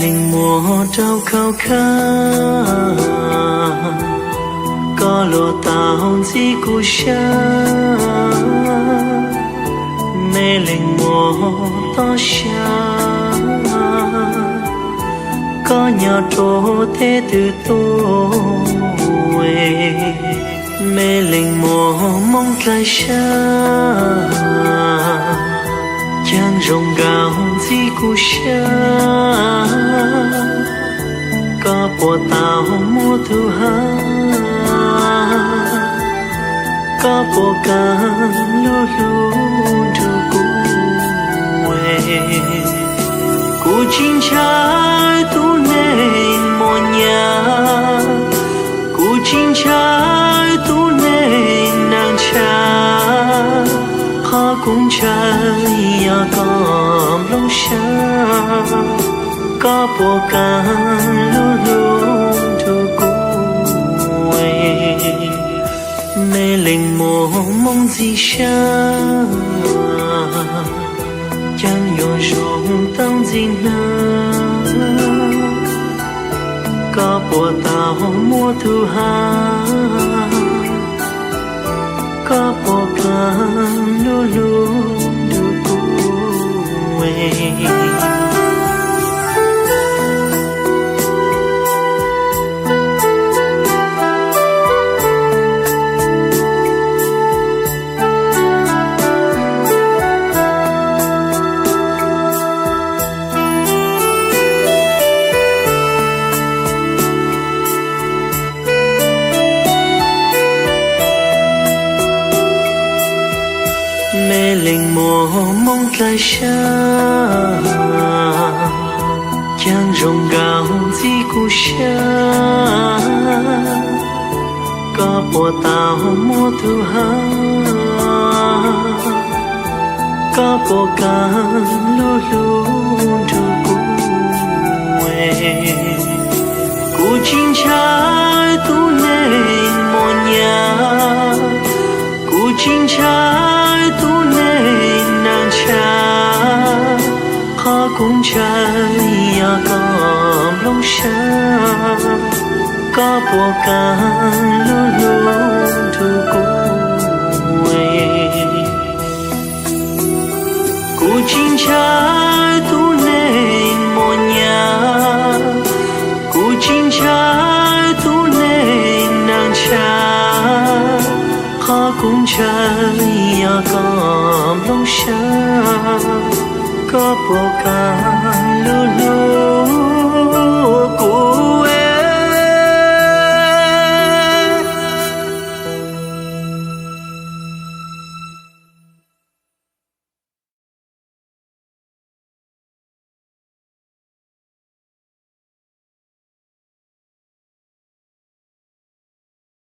Leej muam rau khau khab, koj luag tau ntxim kuv sab. Me leej muam tob sab, koj nyob rau teb twg tuaj? Me leej muam Hmoob dlai sab, caag zoo nkaus ntxim kuv sab. Koj puas tau muaj tug hab? Koj puas kaam lug hlub nrug kuv? Kuv tsis ntshai tug neeg mos nyas, kuv tsis ntshai tug neeg neeg ntshaw. Qhov kuv ntshai yog koj nplooj sab, koj puas kaam lug hlub nrug kuv? Me leej muam Hmoob ntxim sab, caag yuav zoo tau ntxim nag? Koj puas tau muaj tug hab? Koj puas kaam lug hlub nrug kuv? Me leej muam Hmoob dlai sab, caag zoo nkaus ntxim kuv sab. Koj puas tau muaj tug hab? Koj puas kaam lug hlub nrug kuv? Kuv tsis ntshai tug neeg mos nyas, kuv tsis ntshai tug neeg neeg ntshaw. Qhov kuv ntshai yog koj nplooj sab, koj puas kaam lug hlub nrug kuv? Kuv tsis ntshai tug neeg mos nyas, kuv tsis ntshai tug neeg neeg ntshaw. Qhov kuv ntshai yog koj nplooj sab, koj puas kaam lug hlub